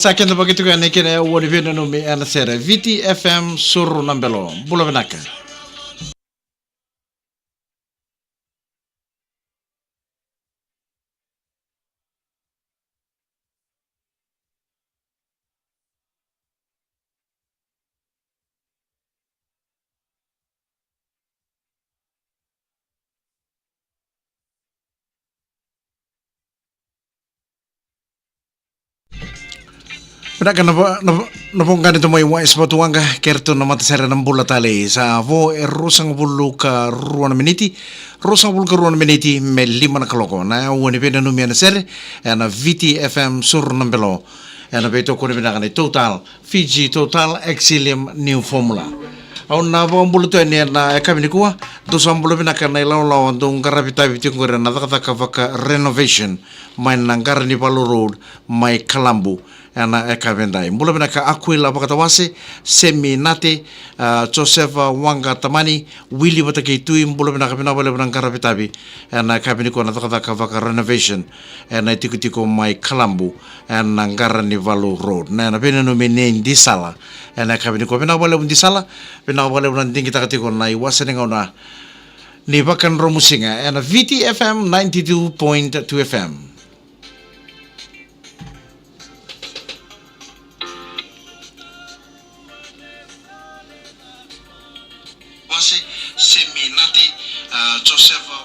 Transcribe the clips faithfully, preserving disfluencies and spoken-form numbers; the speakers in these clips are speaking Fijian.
Sa kena vakituka ni kena e wani vena numi ena sere Viti F M Suru na Belo. Bula vinaka. Vinaka na vo-, na vo-, na voqa ni tomoi wa isvatuwaqa, kei ratou na matasere na bula talei. Sa vo e ruasagavulu ka rua na miniti, ruasagavulu ka rua na miniti me lima na kaloko. Na ua ni veinanumi ena sere, ena Viti F M Suru na Belo. Ena veitokoni vinaka ni Total, Fiji Total Exilium New Formula. Au na vakabula tu yani ena yakavi nikua, dou sa bula vinaka na ilawalawa dou qaravi tavi tiko qori ena cakacaka vaka renovation mai na Qaranivalu Road, mai Kalabu, ena yakavi edai. Bula vinaka Akuila Vakatawase, Semi Nate, ah, Josefa Waqa Tamani, Wili vata kei Tui, bula vinaka, vinaka vakalevu na qaravi tavi ena yakavi nikua na cakacaka vaka renovation ena itikotiko mai Kalabu, ena Qaranivalu Road. Na, ena veinanumi ni Disala ena yakavi nikua. Vinaka vakalevu Disala, vinaka vakalevu na digitaka tiko na iwase ni gauna ni vakadromusiga ena Viti F M ninety-two point two F M. Vase, Semi Nate, ah, Josefa.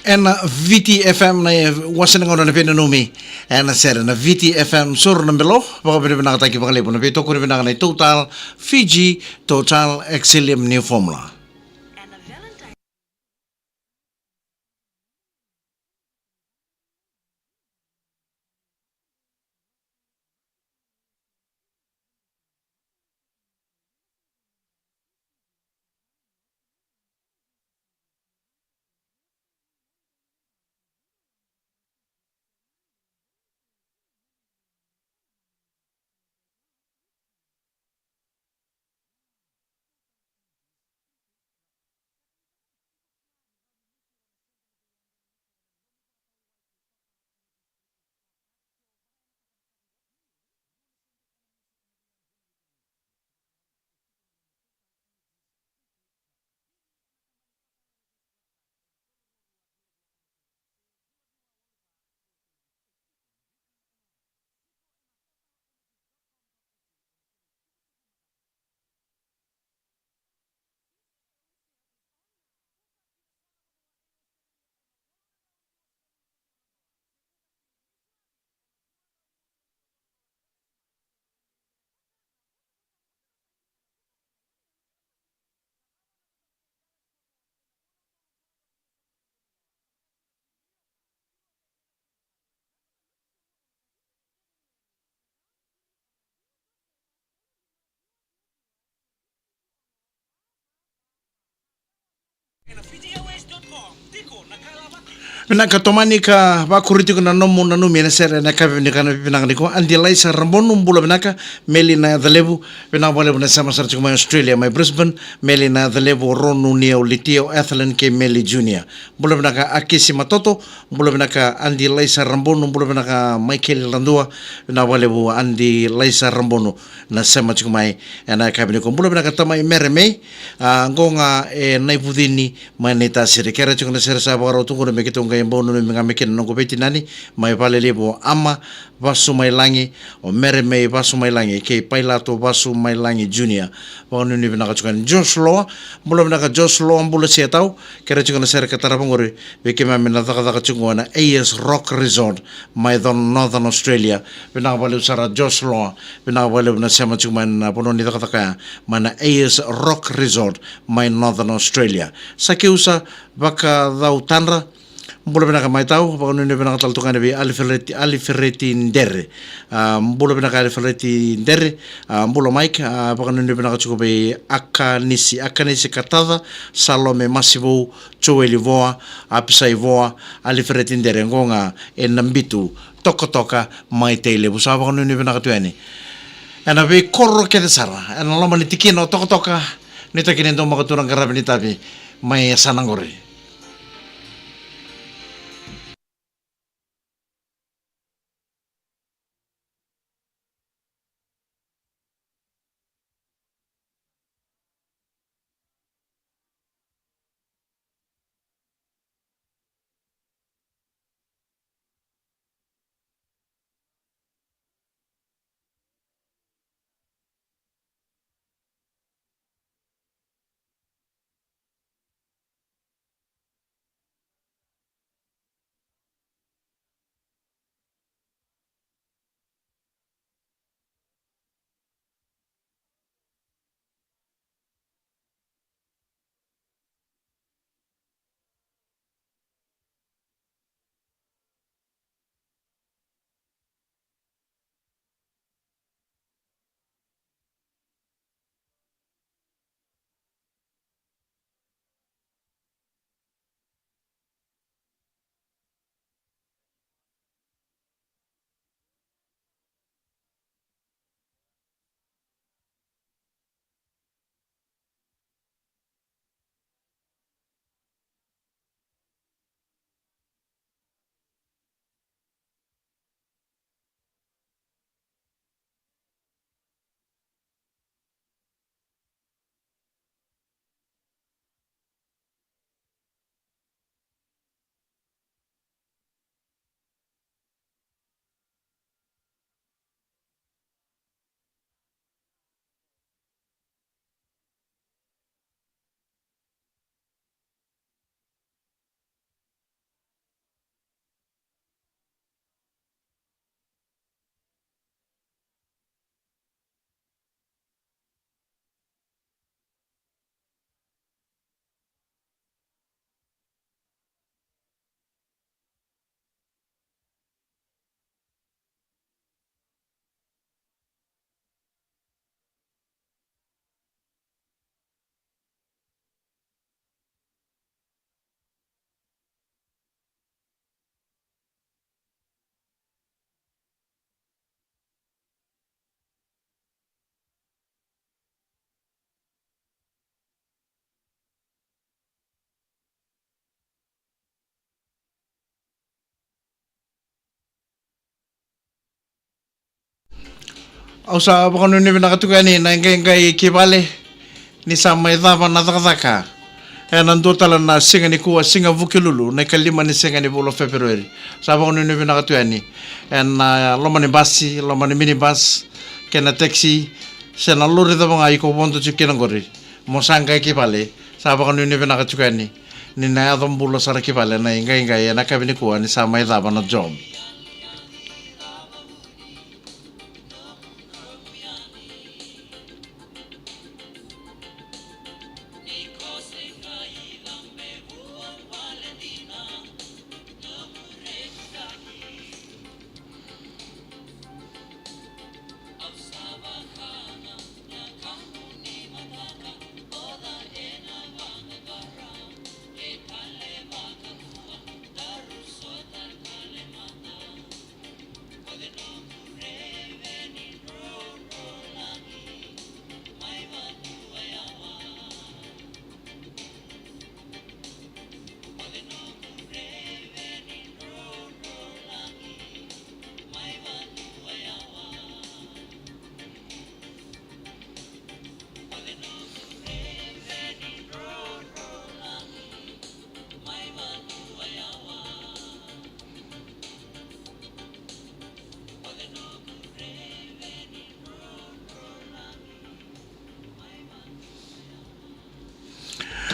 Ena Viti F M na e wasa ni gauna na veinanumi. Ena sere na Viti F M soro na belo, vakavinavinakataki vakalevu na veitokoni vinaka na i Total Fiji, Total Excellium New Formula. Vinaka, tomani ka vakuri tiko na nomu nanumi ena sere ena yakavi vinaka, na vinaka nikua. Adi Laisa Rabonu, bula vinaka. Meli Nacalevu, vinaka vakalevu na sema sara tiko mai Australia, mai Brisbane. Meli Nacalevu, o Ronu, Nio, Litio, Ethelyn kei Meli Junior. Bula vinaka Akisi Matoto, bula vinaka Adi Laisa Rabonu, bula vinaka Maikeli Radua, vinaka vakalevu Adi Laisa Rabonu na sema tiko mai ena yakavi nikua. Bula vinaka tamai Mere Mei, a, qo ga e Naivucini mai Naitasiri. Kere tiko na sere sa vakarau tu qori me keitou qai bau nanumi ga mai kina na noqu veitinani mai Valelevu, o Ama Vasumailagi, o Mere Mei Vasumailagi kei Pailato Vasumailagi Junior. Vakanuinui vinaka tiko yani Josh Loa, bula vinaka Josh Loa, bula Siatau. Kere tiko na sere ka tarava qori vei keimami na cakacaka tiko ena A S Rock Resort mai Northern Australia. Vinaka vakalevu sara Josh Loa, vinaka vakalevu na sema tiko mai na vanua ni cakacaka ya, mai na A S Rock Resort mai Northern Australia. Sakeusa Vakacautadra, bula vinaka mai Tau, vakanuinui vinaka tale tu ga yani vei Alifereti, Alifereti Dere. A, bula vinaka Alifereti Dere, a, bula Mike, a, vakanuinui vinaka tiko vei Akanisi, Akanisi Kataca, Salome Masivou, Joeli Voa, Apisai Voa, Alifereti Dere, qo ga e Nabitu, Tokatoka mai Tailevu. Sa vakanuinui vinaka tu yani ena veikoro kece sara ena loma ni tikina o Tokatoka. Nuitaki ni dau maka tu na qaravi ni tavi mai yasana qori. Au sa vakanuinui vinaka tiko yani na iqaiqai ki vale ni sa mai cava na cakacaka. Ena dua tale na siga nikua, siga Vukelulu, na ikalima ni siga ni vula o Feperueri. Sa vakanuinui vinaka tu yani ena loma ni basi, loma ni minibus, kei na taxi, se na lori cava ga iko vodo tiko kina qori. Mo sa qai ki vale, sa vakanuinui vinaka tiko yani ni na yaco bula sara ki vale na iqaiqai ena yakavi nikua ni sa mai cava na job.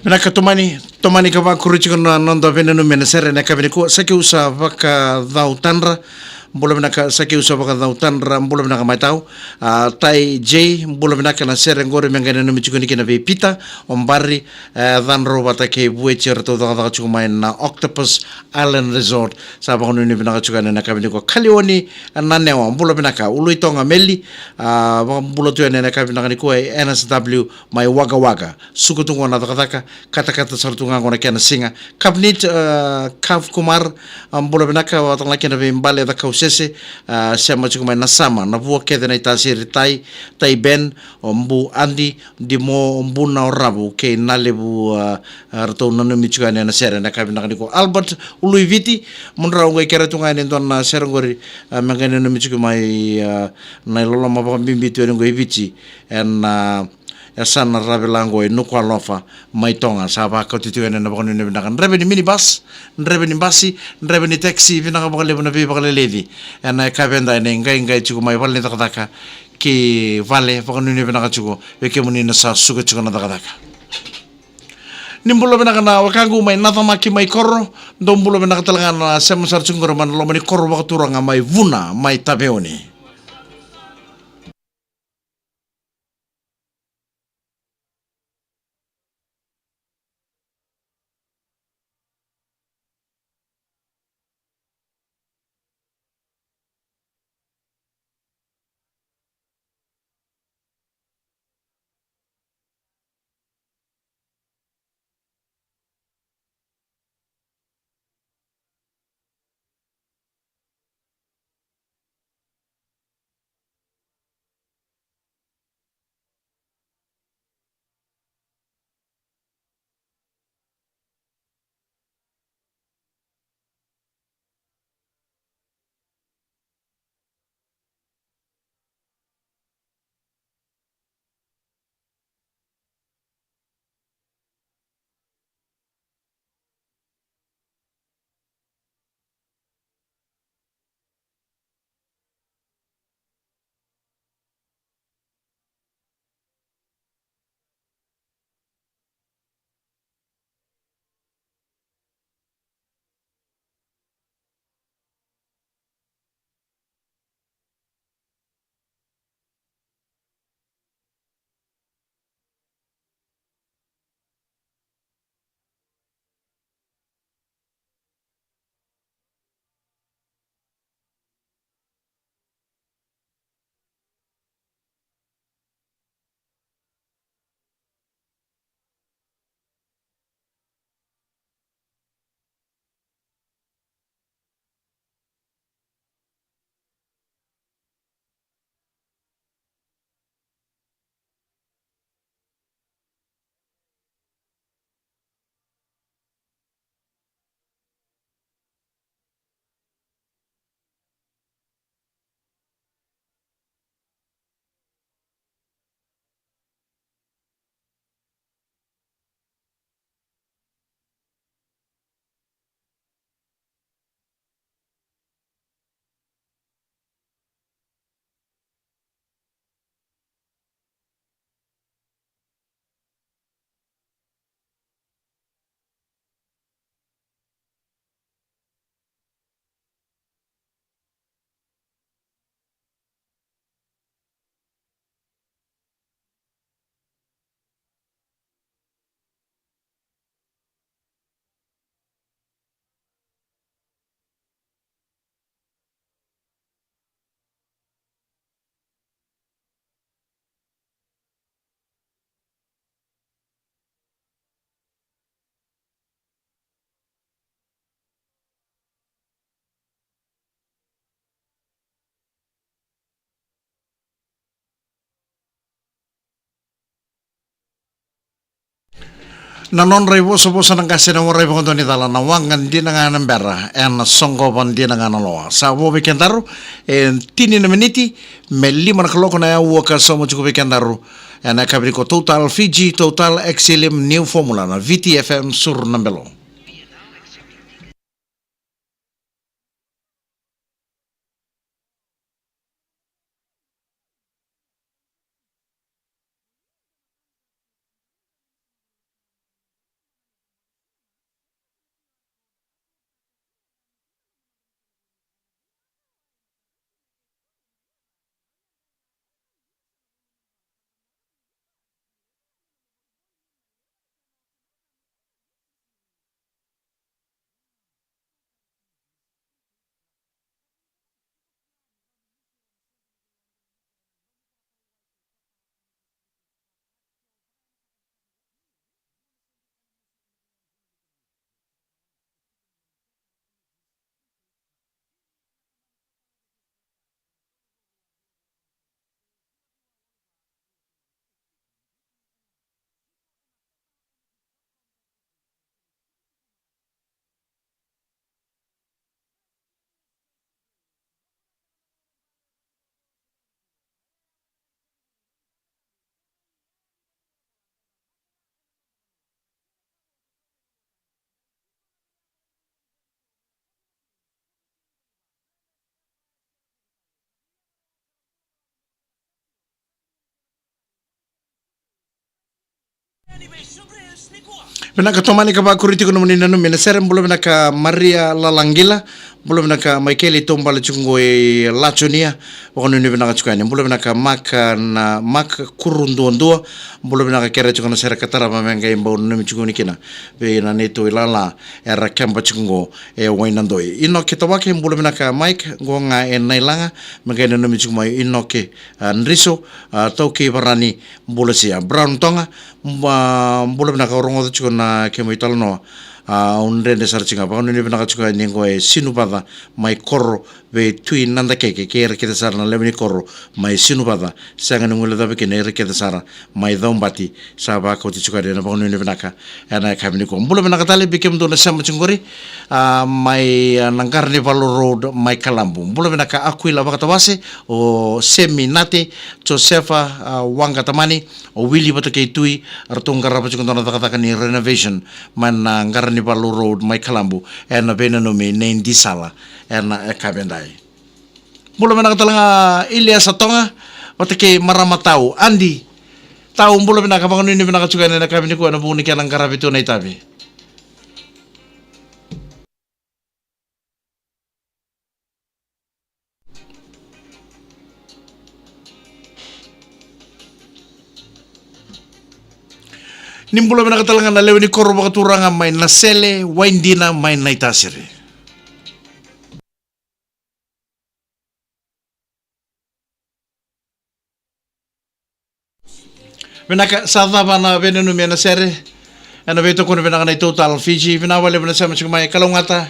Vinaka, tomani, tomani ka vakuri tiko na noda veinanumi ena sere ena yakavi nikua. Sa keu sa vakacautadra, bula vinaka. Sa keu sa vakacautadra, bula vinaka mai tau. A, Tai J, bula vinaka. Na sere qori me qai nanumi tiko ni kina vei Pita o Bari, e, Cadrau vata kei Vueti, eratou cakacaka tiko mai na Octopus Island Resort. Sa vakanuinui vinaka tiko yani ena yakavi nikua. Kalioni Nanewa, bula vinaka. Uluitoga Meli, a, vakabula tu yani ena yakavi vinaka nikua. E N S W mai Wagga Wagga, suka tu qo na cakacaka, katakata sara tu ga qo na kena siga. Kapnit, a, Kav Kumar, a, bula vinaka. Vata na kena veibale Cakausese, a, sema tiko mai na Sama, na vua kece na itasiri, Tai, Tai Ben, o Bu Adi, Dimo, o Bu Naoravu kei Nalevu, a, a, ratou nanumi tiko yani ena sere ena yakavi vinaka nikua. Albert Uluiviti, mudrau qai kere tu ga yani e dua na sere qori, a, me qai nanumi tiko mai, a, na iloloma vakabibi tu yani qo i Viti, ena, a, yasana Ravila qo i Nukualofa mai Toga. Sa vakauti tiko yani ena vakanuinui vinaka. Draiva ni minibus, draiva ni basi, draiva ni taxi, vinaka vakalevu na veivakaleleci ena yakavi eda ena iqaiqai tiko mai vale ni cakacaka ki vale. Vakanuinui vinaka tiko vei kemuni na sa suka tiko na cakacaka. Ni bula vinaka na wekaqu mai Nacamaki mai Koro. Dou bula vinaka tale ga na sema sara tiko qori mai na loma ni koro vakaturaga mai Vuna mai Taveuni. Na nodra ivosavosa na qase na warai vakadua ni cala, na waqa dina ga na bera, ena soqova dina ga na loa. Sa vo vei kedaru e tini na miniti me lima na kaloko na yaua ka sauma tiko vei kedaru. Ena yakavi nikua Total Fiji, Total Excellium, New Formula, na Viti F M, Sur na Belo. Vinaka, tomani ka vakuri tiko nomuni nanumi ena sere. Bula vinaka Maria Lalagila. Bula vinaka Maikeli, taubale tiko qo i Laconia. Vakanuinui vinaka tiko yani. Bula vinaka Mak, na Mak Kuru Duadua. Bula vinaka, kere tiko na sere ka tarava me qai bau nanumi tiko ni kina vei na neitou ilala era keba tiko qo e Wainadoi. Inoke Tawake, bula vinaka Mike, qo ga e Nailaga, me qai nanumi tiko mai Inoke, a, Driso, a, Taukei Varani, bula sia. Brown Toga, ba, bula vinaka, au rogoca tiko na kemu italanoa, a, au dredre sara tiko ga. Vakanuinui vinaka tiko yani qo e Sinuvaca mai Koro, vei Tui Nadakeke kei ira kece sara na lewe ni koro mai Sinuvaca, sega ni guilecavi kina ira kece sara mai Caubati, sa vakauti tiko yani na vakanuinui vinaka ena yakavi nikua. Bula vinaka tale vei kemudou na sema tiko qori, a, mai, a, na Qaranivalu Road mai Kalabu. Bula vinaka Akuila Vakatawase, o Semi Nate, Josefa, a, Waqa Tamani, o Wili vata kei Tui, eratou qarava tiko dua na cakacaka ni renovation mai na Qaranivalu Road mai Kalabu, ena veinanumi nei Disala ena yakavi edai. Bula vinaka tale ga Iliasa Toga vata kei marama Tau, Adi Tau, bula vinaka, vakanuinui vinaka tiko yani ena yakavi nikua ena vuku ni kena qaravi tu na itavi. Ni bula vinaka tale ga na lewe ni koro vakaturaga mai Nasele, Waidina mai Naitasiri. Vinaka, sa cava na veinanumi ena sere ena veitokoni vinaka na iTotal Fiji. Vinaka vakalevu na sema tiko mai, kalougata.